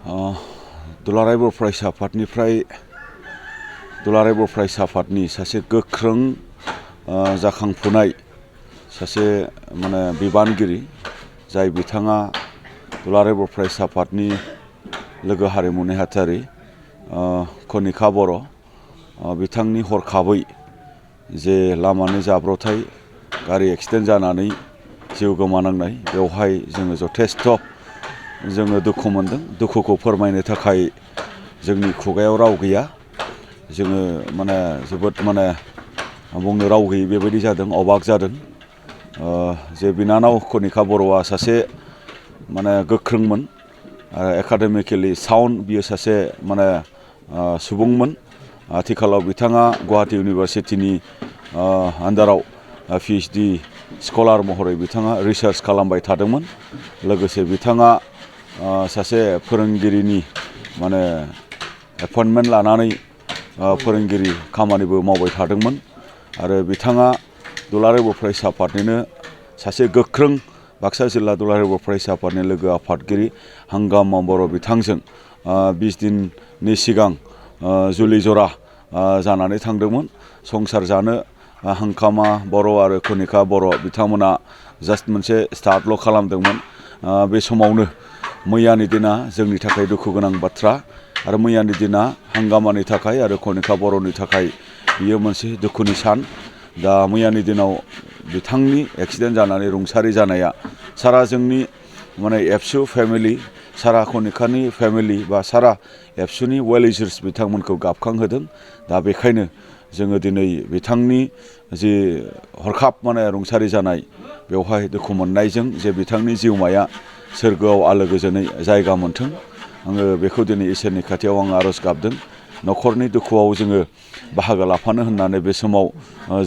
दुलाराय बर' फरायसा आफादनिफ्राय दुलाराय बर' फरायसा आफादनि सासे गोख्रों जाखांफुनाय सासे माने बिबानगिरि जाय बिथाङा दुलाराय बर' फरायसा आफादनि लोगो हारिमु नेहाथारि कनिका बर' बिथांनि हरखाबै जे लामानि जाब्रथाय गारि एक्सिडेन्ट जानानै जिउ गोमानांनाय बेवहाय जोङो जथेस्थ' जोङो दुखु मोनदों। दुखुखौ फोरमायनो थाखाय जोंनि खुगायाव राव गैया। जोङो माने जोबोद माने बुंनो राव गैयै बेबायदि जादों, अबाक जादों। जे बिनानाव कनिका बर'आ सासे माने गोख्रोंमोन, एकाडेमिकेलि साउन्ड, बियो सासे माने सुबुंमोन। आथिखालाव बिथाङा गुवाहाटी इउनिभारसिटिनि आन्डाराव PhD स्कलार महरै बिथाङा रिसार्च खालामबाय थादोंमोन। लोगोसे बिथाङा सासे फोरोंगिरिनि माने एपइन्टमेन्ट लानानै फोरोंगिरि खामानिबो मावबाय थादोंमोन। आरो बिथाङा दुलाराय बर' फरायसा आफादनिनो सासे गोख्रों बाक्सा जिल्ला दुलाराय बर' फरायसा आफादनि लोगो आफादगिरि हांगामा बर' बिथांजों 20 दिननि सिगां जुलि जरा जानानै थांदोंमोन। संसार जानो हांगामा बर' आरो कनिका बर' बिथांमोना जास्ट मोनसे स्टार्टल' खालामदोंमोन। बे समावनो मैयानि दिना जोंनि थाखाय दुखु गोनां बाथ्रा, आरो मैयानि दिना हांगामानि थाखाय आरो कनिका बर'नि थाखाय बियो मोनसे दुखुनि सान। दा मैयानि दिनाव बिथांनि एक्सिडेन्ट जानानै रुंसारि जानाया सारा जोंनि माने एबसु फेमिलि, सारा कनिकानि फेमिलि बा सारा एबसुनि वेल विशार्स बिथांमोनखौ गाबखांहोदों। दा बेखायनो जोङो दिनै बिथांनि जि हरखाब माने रुंसारि जानाय बेवहाय दुखु मोननायजों जे बिथांनि जिउमाया सोरगोआव आलो गोजोनै जायगा मोनथों, आङो बेखौ दिनै इसोरनि खाथियाव आं आर'ज गाबदों। न'खरनि दुखुआव जोङो बाहागो लाफानो होननानै बे समाव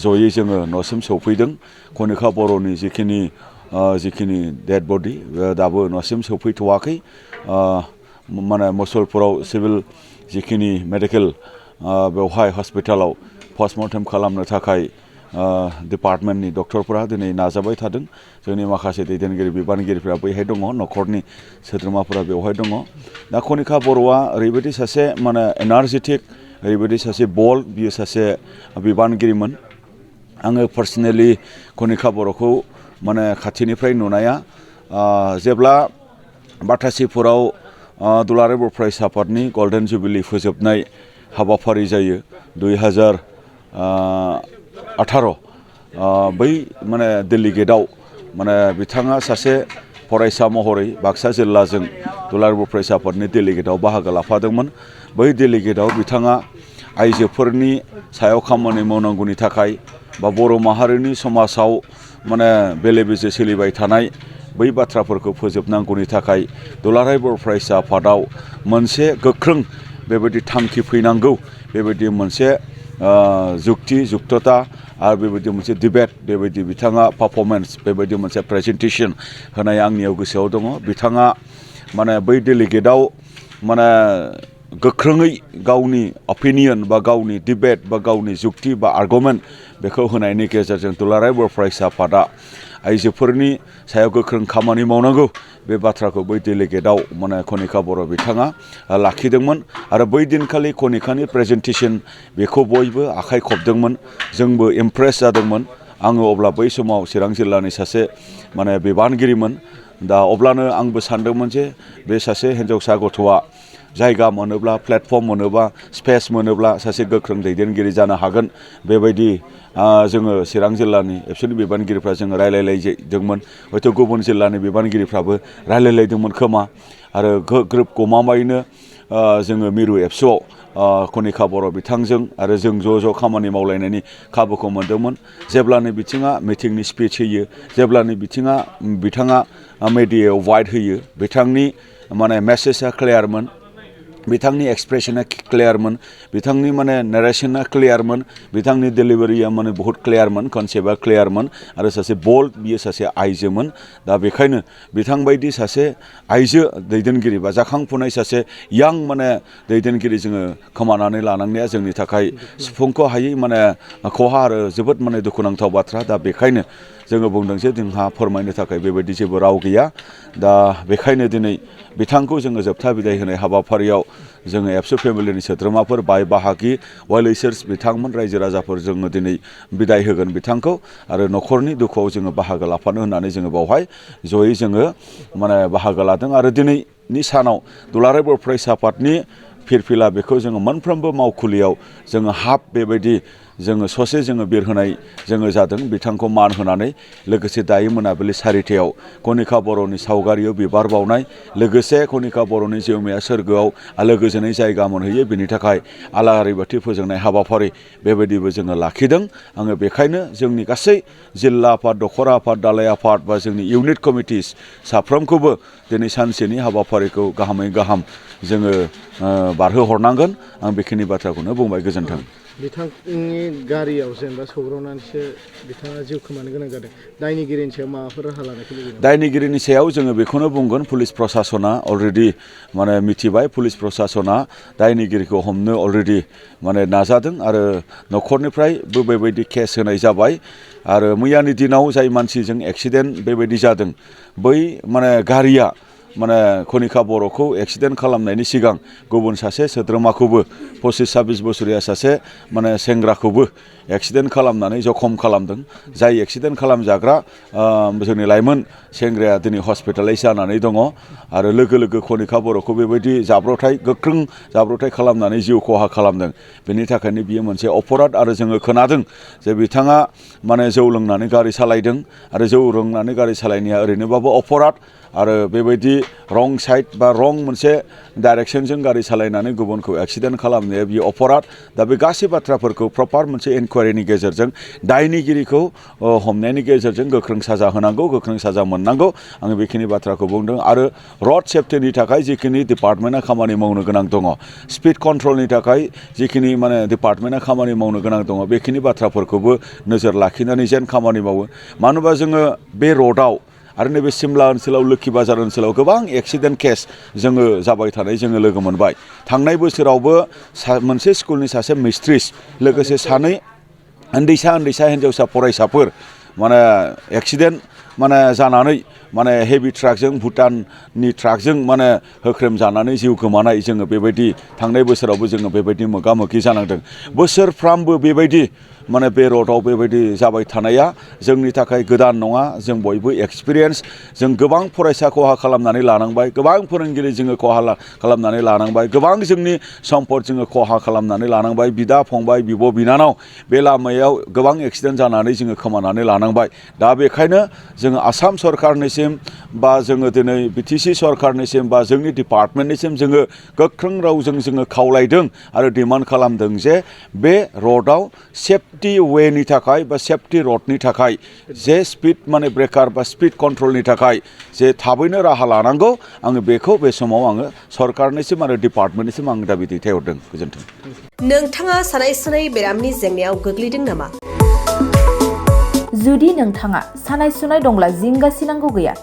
जयै जोङो न'सिम सौफैदों। कनिका बर'नि जिखिनि डेड बडि दाबो न'सिम सौफैथ'वाखै। माने मुसलपुराव सिभिल जिखिनि मेडिकेल बेवहाय हस्पिटालाव पस्टमर्टेम खालामनो थाखाय डिपार्टमेन्टनि डक्टरफोरा दिनै नाजाबाय थादों। जोंनि माखासे दैदेनगिरि बिबानगिरिफ्रा बैहाय दङ, न'खरनि सोद्रोमाफोरा बेवहाय दङ। दा कनिका बर'आ ओरैबायदि सासे माने एनार्जेटिक, ओरैबायदि सासे बोल्ड, बियो सासे बिबानगिरिमोन। आङो पार्सनेलि कनिका बर'खौ माने खाथिनिफ्राय नुनाया जेब्ला बाथासिपुराव दुलाराय बर' फरायसा आफादनि गल्डेन जुबिलि फोजोबनाय हाबाफारि जायो 2018, बै माने डेलिगेटआव माने बिथाङा सासे फरायसा महरै बाक्सा जिल्लाजों दुलाराय बर' फरायसा आफादनि डेलिगेटआव बाहागो लाफादोंमोन। बै डेलिगेटआव बिथाङा आइजोफोरनि सायाव खामानि मावनांगौनि थाखाय बा बर' माहारिनि समाजाव माने बेले बेजे सोलिबाय थानाय बै बाथ्राफोरखौ फोजोबनांगौनि थाखाय दुलाराय बर' फरायसा आफादाव मोनसे गोख्रों बेबायदि थांखि फैनांगौ, बेबायदि मोनसे जुक्तता आरो बेबायदि मोनसे डिबेट, बेबायदि बिथाङा पारफरमेन्स, बेबायदि मोनसे प्रेजेन्टेसन होनाय आंनियाव गोसोआव दङ। बिथाङा माने बै डेलिगेटआव माने गोख्रोङै गावनि अपिनियन बा गावनि डिबेट बा गावनि जुक्ति बा आर्गुमेन्ट बेखौ होनायनि गेजेरजों दुलाराय बर' फरायसा आफादा आइजोफोरनि सायाव गोख्रों खामानि मावनांगौ बे बाथ्राखौ बै डेलिगेटआव माने कनिका बर' बिथाङा लाखिदोंमोन। आरो बै दिनखालि कनिकानि प्रेजेन्टेसन बेखौ बयबो आखाइ खबदोंमोन, जोंबो इमप्रेस जादोंमोन। आङो अब्ला बै समाव चिरां जिल्लानि सासे माने बिबानगिरिमोन। दा अब्लानो आंबो सानदोंमोन जे बे सासे हिन्जावसा गथ'आ जायगा मोनोब्ला, प्लेटफर्म मोनोब्ला, स्पेस मोनोब्ला सासे गोख्रों दैदेनगिरि जानो हागोन। बेबायदि जोङो चिरां जिल्लानि एबसुनि बिबानगिरिफ्रा जोङो रायलायलायदोंमोन। हयथ' गुबुन जिल्लानि बिबानगिरिफ्राबो रायलायलायदोंमोन खोमा। आरो ग्रोब गमामायैनो जोङो मिरु एबसुआव कनिका बर' बिथांजों आरो जों ज' खामानि मावलायनायनि खाबुखौ मोनदोंमोन। जेब्लानो बिथिङा मिटिंनि स्पिच होयो, जेब्लानो बिथाङा मेडियायाव वाइड होयो, बिथांनि माने मेसेजआ क्लियारमोन, बिथांनि एक्सप्रेसना क्लियारमोन, बिथांनि माने नारेसना क्लियारमोन, बिथांनि डेलिभारिया माने बहुत क्लियारमोन, कनसेप्टआ क्लियारमोन। आरो सासे बोल्ड, बियो सासे आइजोमोन। दा बेखायनो बिथांबायदि सासे आइजो दैदेनगिरि बा जाखांफुनाय सासे यां माने दैदेनगिरि जोङो खोमानानै लानांनाया जोंनि थाखाय सुफुंख' हायै माने खहा आरो जोबोद माने दुखुनांथाव बाथ्रा। दा बेखायनो जोङो बुंदों जे जोंहा फोरमायनो थाखाय बेबायदि जेबो राव गैया दा बेखायनो दिनै बिथांखौ जोङो जोबथा बिदाय होनाय हाबाफारियाव जोङो एबसु फेमिलिनि सोद्रोमाफोर बाय बाहागि वेल विशार्स बिथांमोन रायजो राजाफोर जोङो दिनै बिदाय होगोन बिथांखौ आरो न'खरनि दुखुआव जोङो बाहागो लाफानो होननानै जोङो बावहाय जयै जोङो माने बाहागो लादों आरो दिनैनि सानाव दुलाराय बर' फरायसा आफादनि फिरफिला बेखौ जोङो मोनफ्रोमबो मावखुलियाव जोङो हाफ बेबायदि जोङो ससे जोङो बिरहोनाय जोङो जादों बिथांखौ मान होनानै लोगोसे दायो मोनाबिलि 4:00 कनिका बर'नि सावगारियाव बिबार बावनाय लोगोसे कनिका बर'नि जिउमाया सोरगोआव आलो गोजोनै जायगा मोनहैयो बेनि थाखाय आलारि बाथि फोजोंनाय हाबाफारि बेबायदिबो जोङो लाखिदों आङो बेखायनो जोंनि गासै जिल्ला आफाद दखरा आफाद दालाय आफाद बा जोंनि इउनिट कमिटिस साफ्रोमखौबो दिनै सानसेनि हाबाफारिखौ गाहामै गाहाम जोङो बारहोहरनांगोन आं बेखिनि बाथ्राखौनो बुंबाय गोजोन्थों बिथांनि गारियाव जेनेबा सौग्रावनानैसो बिथाङा जिउ खोमानो गोनां जादों दायनिगिरिनि सायाव माबाफोर राहा लानायखौ लुबैदों दायनिगिरिनि सायाव जोङो बेखौनो बुंगोन पुलिस प्रसासना अलरेडि माने मिथिबाय पुलिस प्रसासना दायनिगिरिखौ हमनो अलरेडि माने नाजादों आरो न'खरनिफ्रायबो बेबायदि केस होनाय जाबाय आरो मैयानि दिनाव जाय मानसिजों एक्सिडेन्ट बेबायदि जादों बै माने गारिया माने कनिका बर'खौ एक्सिडेन्ट खालामनायनि सिगां गुबुन सासे सोद्रोमाखौबो 25-26 बोसोरिया सासे माने सेंग्राखौबो एक्सिडेन्ट खालामनानै जखम खालामदों जाय एक्सिडेन्ट खालामजाग्रा जोंनि लाइमोन सेंग्राया दिनै हस्पिटालाइज जानानै दङ आरो लोगो लोगो कनिका बर'खौ बेबायदि जाब्रबथाय गोख्रों जाब्रबथाय खालामनानै जिउ खहा खालामदों बेनि थाखायनो बियो मोनसे अपराध आरो जोङो खोनादों जे बिथाङा माने जौ लोंनानै गारि सालायदों आरो जौ लोंनानै गारि सालायनाया ओरैनोबाबो अपराध आरो बेबायदि रं साइड बा रं मोनसे डाइरेक्सनजों गारि सालायनानै गुबुनखौ एक्सिडेन्ट खालामनाया बियो अपराध दा बे गासै बाथ्राफोरखौ प्रपार मोनसे इनकुवारिनि गेजेरजों दायनिगिरिखौ हमनायनि गेजेरजों गोख्रों साजा होनांगौ गोख्रों साजा मोननांगौ आङो बेखिनि बाथ्राखौ बुंदों आरो रड सेफ्टिनि थाखाय जिखिनि डिपार्टमेन्टआ खामानि मावनो गोनां दङ स्पिड कन्ट्रलनि थाखाय जिखिनि माने डिपार्टमेन्टआ खामानि मावनो गोनां दङ बेखिनि बाथ्राफोरखौबो नोजोर लाखिनानै जेन खामानि मावो मानो होनबा जोङो बे रडआव आरो नैबे सिमला ओनसोलाव लोखि बाजार ओनसोलाव गोबां एक्सिडेन्ट केस जोङो जाबाय थानाय जोङो लोगो मोनबाय थांनाय बोसोरावबो मोनसे स्कुलनि सासे मिस्ट्रिस लोगोसे सानै उन्दैसा हिन्जावसा फरायसाफोर माने एक्सिडेन्ट माने जानानै माने हेभि ट्राकजों भुटाननि ट्राकजों माने होख्रेम जानानै जिउ गोमानाय जोङो बेबायदि थांनाय बोसोरावबो जोङो बेबायदि मोगा मोगि जानांदों बोसोरफ्रामबो बेबायदि माने बे रडआव बेबायदि जाबाय थानाया जोंनि थाखाय गोदान नङा जों बयबो एक्सपिरियेन्स जों गोबां फरायसा खहा खालामनानै लानांबाय गोबां फोरोंगिरि जोङो खहा खालामनानै लानांबाय गोबां जोंनि सम्पद जोङो खहा खालामनानै लानांबाय बिदा फंबाय बिब' बिनानाव बे लामायाव गोबां एक्सिडेन्ट जानानै जोङो खोमानानै लानांबाय दा बेखायनो जोङो आसाम सरकारनिसिम बा जोङो दिनै बिटिसि सरकारनिसिम बा जोंनि डिपार्टमेन्टनिसिम जोङो गोख्रों रावजों जोङो खावलायदों आरो डिमान्ड खालामदों जे बे रडआव सेफ्टि वेनि थाखाय बा सेफ्टि रडनि थाखाय जे स्पिड माने ब्रेकार बा स्पिड कन्ट्रलनि थाखाय जे थाबैनो राहा लानांगौ आङो बेखौ बे समाव आङो सरकारनिसिम आरो डिपार्टमेन्टनिसिम आं दाबि दैथायहरदों गोजोन्थों नोंथाङा सानाय सुनाय बेरामनि जेंनायाव गोग्लैदों नामा जुदि नोंथाङा सानाय सुनाय दंब्ला जिंगासिनांगौ गैया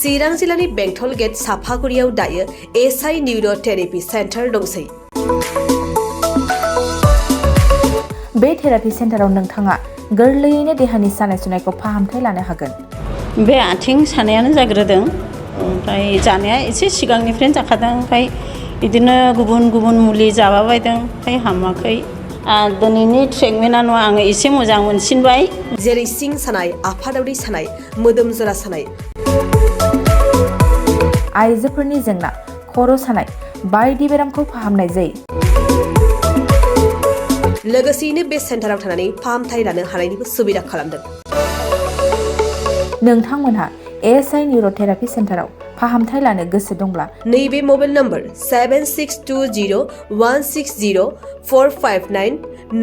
चिरां जिल्लानि बेंटल गेट साफागुरियाव दायो एसआइ निउर' थेरापि सेन्टार दंसै बे थेरापि सेन्टाराव नोंथाङा गोरलैयैनो देहानि सानाय सुनायखौ फाहामथाय लानो हागोन बे आथिं सानायानो जाग्रोदों ओमफ्राय जानाया एसे सिगांनिफ्रायनो जाखादों ओमफ्राय बिदिनो गुबुन गुबुन मुलि जाबाबायदों ओमफ्राय हामाखै दिनैनि ट्रिटमेन्टआ नङा आङो एसे मोजां मोनसिनबाय जेरै सिं सानाय आफादावरि सानाय मोदोम जरा सानाय आइजोफोरनि जेंना खर' सानाय बायदि बेरामखौ फाहामनाय जायो लोगोसेयैनो बे सेन्टाराव थानानै फाहामथाय लानो हानायनिबो सुबिदा खालामदों नोंथांमोनहा एसआइ निउर' थेरापि सेन्टाराव फाहामथाय लानो गोसो दंब्ला नैबे मबाइल नम्बर 7620160459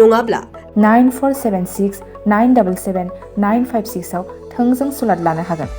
नङाब्ला 9476977956 आव थोंजों सुलाद लानो हागोन